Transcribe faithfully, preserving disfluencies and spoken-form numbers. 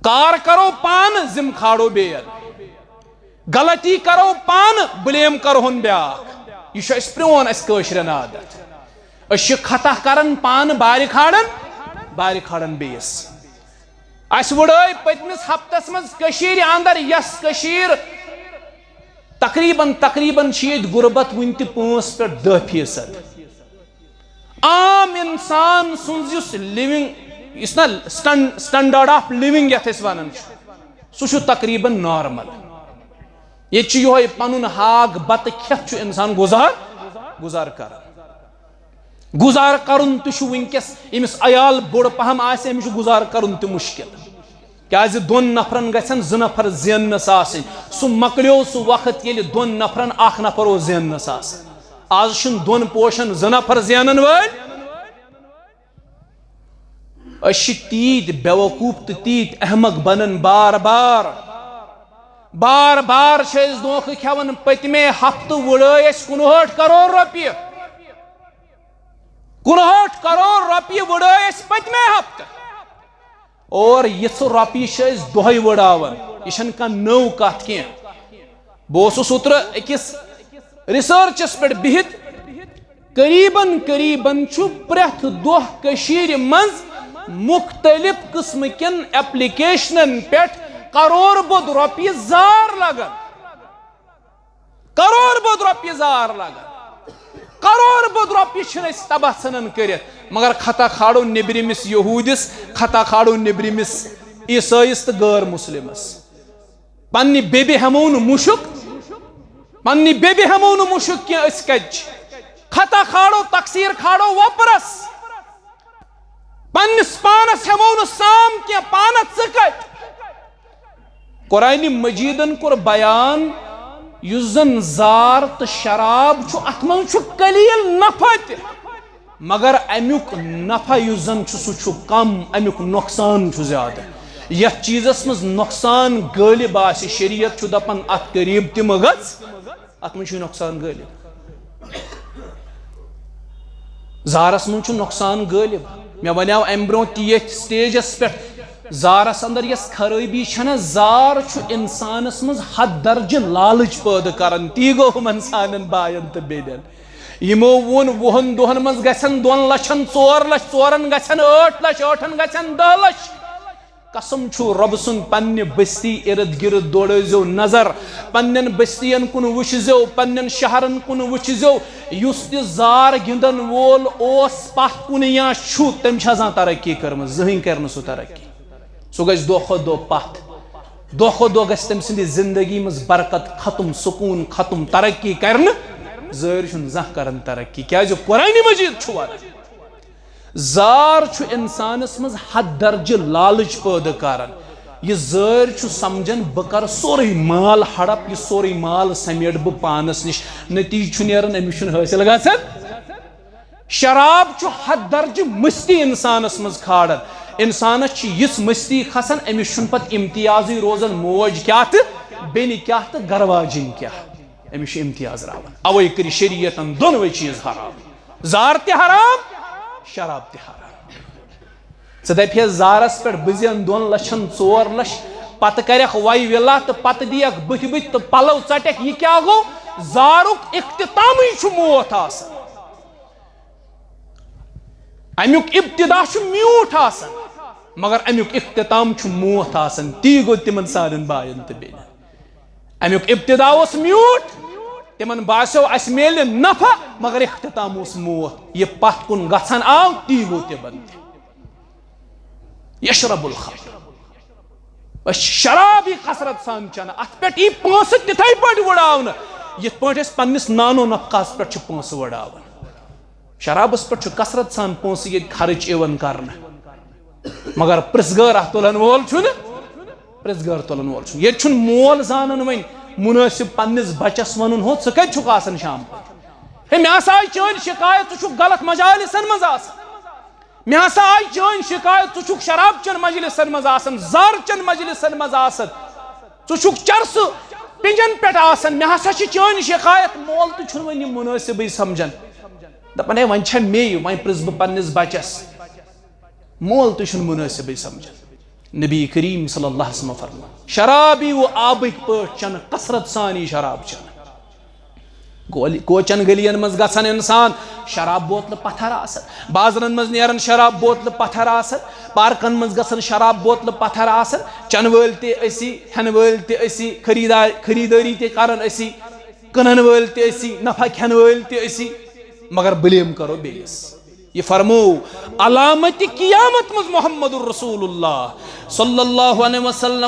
تار کرو پانہٕ، ذمہٕ کھالو بیٚین۔ غلطی کرو پانہٕ، blame کرہون بیٛاکھ۔ یہِ چھُ اَسہِ پرٛون، اَسہِ کٲشرٮ۪ن عادت۔ أسۍ چھِ خطا کران پانہٕ، بارِ کھالان، بارِ کھالان بیٚیِس۔ اَسہِ وٕڑٲے پٔتمِس ہفتس منٛز کٔشیٖرِ اندر، یۄس کٔشیٖر تقریباً، تقریباً چھِ ییٚتہِ غربت وٕنہِ تہِ پانٛژھ پٮ۪ٹھ دَہ فیٖصد۔ عام انسان سٕنٛز یُس living، یُس نہ سٹن-، standard of living یتھ أسۍ ونان چھِ، سُہ چھُ تقریباً normal۔ ییٚتہِ چھُ یِہوٚے پنُن ہاکھ بتہٕ کھٮ۪تھ چھُ انسان گُزار، گُزار کران۔ گُزار کرُن تہِ چھُ وٕنکیٚس، ییٚمِس عیال بوٚڑ پہم آسہِ، أمِس چھُ گُزار کرُن تہِ مُشکل۔ کیازِ دۄن نفرن گژھن زٕ نفر زیننس آسٕنۍ۔ سُہ مۄکلیو سُہ وقت، ییٚلہِ دۄن نفرن اکھ نفر اوس زیننس آسان۔ آز چھُنہٕ دۄن پوشن زٕ نفر زینن وٲلۍ۔ أسۍ چھِ تیٖتۍ بیوقوٗف تہٕ تیٖتۍ احمق بنان بار بار۔ بار بار چھِ أسۍ دھوکہٕ کھٮ۪وان۔ پٔتمے ہفتہٕ وُڑٲے اَسہِ کُنہٲٹھ کرور رۄپیہِ۔ کُنہٲٹھ کرور رۄپیہِ وُڑٲے اَسہِ پٔتمہِ ہفتہٕ۔ اور یِژھٕ رۄپیہِ چھِ أسۍ دۄہے وُڑاوان۔ یہِ چھَنہٕ کانٛہہ نٔو کتھ کینٛہہ۔ بہٕ اوسُس اوترٕ أکِس researchس پٮ۪ٹھ بِہِتھ۔ قریباً، قریباً چھُ پرٛٮ۪تھ دۄہ کٔشیٖرِ منٛز مُختٔلِف قٕسمہٕ کٮ۪ن applicationن پٮ۪ٹھ کرور بوٚد رۄپیہِ زار لگان۔ کرور بوٚد رۄپیہِ زار لگان۔ کرور بوٚد رۄپیہِ چھِنہٕ أسۍ تباہ ژھٕنان کٔرِتھ، مگر خطا کھالو نیٚبرِمِس یہوٗدِس، خطا کھالو نیٚبرِمِس عیسٲیِس تہٕ غٲر مسلمس۔ پننہِ بیبہِ ہٮ۪مو نہٕ مُشُک، پننہِ بیبہِ ہٮ۪مو نہٕ مُشُک کینٛہہ، أسۍ کتہِ چھِ؟ خطا کھالو، تقصیر کھالو وۄپرس۔ پننِس پانس ہٮ۪مو نہٕ سام کینٛہہ، پانس ژٕ کتہِ؟ قرآنِ مجیدن کوٚر بیان، یُس زن زار تہٕ شراب چھُ، اتھ منٛز چھُ قلیل نفع تہِ، مگر امیُک نفع یُس زن چھُ، سُہ چھُ کم، امیُک نۄقصان چھُ زیادٕ۔ یتھ چیٖزس منٛز نۄقصان غٲلب آسہِ، شریعت چھُ دپان، اتھ قریب تہِ مہ گژھ۔ اتھ منٛز چھُ نۄقصان غٲلب۔ زارس منٛز چھُ نۄقصان غٲلب۔ مےٚ ونیاو امہِ برونٛہہ تہِ ییٚتھۍ stageس پٮ۪ٹھ، زارس اندر یۄس خرٲبی چھنہ، زار چھُ انسانس منٛز حد درجہِ لالچ پٲدٕ کران۔ تی گوٚو ہُمن سانٮ۪ن باین تہٕ بیٚنٮ۪ن۔ یِمو ووٚن، وُہن دۄہن منٛز گژھن دۄن لچھن، ژور لچھ، ژورن گژھن ٲٹھ لچھ، ٲٹھن گژھن دہ لچھ۔ قسم چھُ رۄبہٕ سُنٛد، پننہِ بستی ارد گرد دوڑٲوزیو نظر، پننٮ۪ن بستین کُن وٕچھزیو، پننٮ۪ن شہرن کُن وٕچھزیو۔ یُس تہِ زار گِنٛدن وول اوس پتھ کُن یا چھُ، تٔمۍ چھا زانٛہہ ترقی کٔرمٕژ؟ زٕہٕنۍ کرِ نہٕ سُہ ترقی۔ سُہ گژھِ دۄہ کھۄتہٕ دۄہ پتھ، دۄہ کھۄتہٕ دۄہ گژھِ تٔمۍ سٕنٛدِ زندگی منٛز برکت ختم، سکوٗن ختم، ترقی کرِ نہٕ۔ زٲرۍ چھُنہٕ زانٛہہ کران ترقی، کیازِ قرآنِ مجیٖد چھُ ونان۔ زار چھُ انسانس منٛز حد درجہِ لالچ پٲدٕ کران۔ یہِ زٲرۍ چھُ سمجھان، بہٕ کرٕ سورُے مال ہڑپ، یہِ سورُے مال سمیٹہٕ بہٕ پانس نِش۔ نتیجہٕ چھُ نیران، أمِس چھُنہٕ حٲصِل گژھان۔ شراب چھُ حد درجہِ مستی انسانس منٛز کھالان۔ انسانس چھِ یِژھ مستی کھسان، أمِس چھُنہٕ پتہٕ امتیازٕے روزان، موج کیاہ تہٕ بیٚنہِ کیاہ تہٕ گرٕ واجِنۍ کیاہ۔ أمِس چھُ امتیاز راوان۔ اوے کٔرِتھ شریعتن دۄنوے چیٖز حرام۔ زار تہِ حرام، شراب تہِ حرام۔ ژٕ دپہِ ہے زارس پٮ۪ٹھ بہٕ زینہٕ دۄن لچھن ژور لچھ، پتہٕ کرکھ وۄنۍ وِلا تہٕ پتہٕ دِیکھ بٕتھِ بٕتھِ تہٕ پلو ژٹکھ، یہِ کیٛاہ گوٚو؟ زارُک اختتامٕے چھُ موت آسان۔ امیُک ابتدا چھُ میوٗٹھ آسان، مگر امیُک اختتام چھُ موت آسان۔ تی گوٚو تِمن سانٮ۪ن باین تہٕ بیٚنٮ۪ن۔ امیُک ابتدا اوس میوٗٹھ، تِمن باسیو اسہِ میلہِ نفع، مگر اختتام اوس موت۔ یہِ پتھ کُن گژھان آو، تی گوٚو تِمن تہِ۔ یشرب الخمر، أسۍ چھِ شراب یہِ کثرت سان چٮ۪نہٕ، اتھ پٮ۪ٹھ یی پونٛسہٕ تِتھے پٲٹھۍ وُڑاونہٕ، یِتھ پٲٹھۍ أسۍ پننِس نانو نفقہس پٮ۪ٹھ چھِ پونٛسہٕ وُڑاوان۔ شرابس پٮ۪ٹھ چھُ کثرت سان پونٛسہٕ ییٚتہِ خرٕچ یِوان کرنہٕ، مگر پرٛژھ گٲر اتھ تُلن وول چھُنہٕ، پرٛژھ گٲر تُلن وول چھُنہٕ۔ ییٚتہِ چھُنہٕ مول زانان وۄنۍ مُنٲسِب پننِس بچس ونُن، ہو، ژٕ کتہِ چھُکھ آسان شام پتہٕ؟ ہے، مےٚ ہسا آیہِ چٲنۍ شکایت، ژٕ چھُکھ غلط مجالسن منٛز آسان۔ مےٚ ہسا آیہِ چٲنۍ شکایت، ژٕ چھُکھ شراب چٮ۪ن مجلسن منٛز آسان، زر چٮ۪ن مجلسن منٛز آسان، ژٕ چھُکھ چرسہٕ پِنجن پٮ۪ٹھ آسان۔ مےٚ ہسا چھِ چٲنۍ شکایت۔ مول تہِ چھُنہٕ وۄنۍ یہِ مُنٲسِبٕے سمجھان۔ دپان، ہے، وۄنۍ چھےٚ مے، وۄنۍ پرٛژھ بہٕ پننِس بچس۔ مول تہِ چھُنہٕ مُنٲسِبٕے سمجھان۔ نبی کریم صلی اللہ علیہ وسلم فرموو، شراب یی وۄنۍ آبٕکۍ پٲٹھۍ چٮ۪نہٕ، کثرت سان یی شراب چٮ۪نہٕ۔ گولی-، کوچن گلیَن منٛز گژھن انسان شراب بوتلہٕ پتھر آسن، بازرن منٛز نیرن شراب بوتلہٕ پتھر آسن، پارکن منٛز گژھن شراب بوتلہٕ پتھر آسن، چٮ۪نہٕ وٲلۍ تہِ أسی، کھٮ۪نہٕ وٲلۍ تہِ أسی، خریدار-، خریدٲری تہِ کرن أسی، کٕنن وٲلۍ تہِ أسی، نفع کھٮ۪نہٕ وٲلۍ تہِ أسی، مگر blame کرو بیٚیِس۔ یہِ فرموو، علامت قیامت منٛز محمد رسول اللہ صلی اللہ علیہ وسلم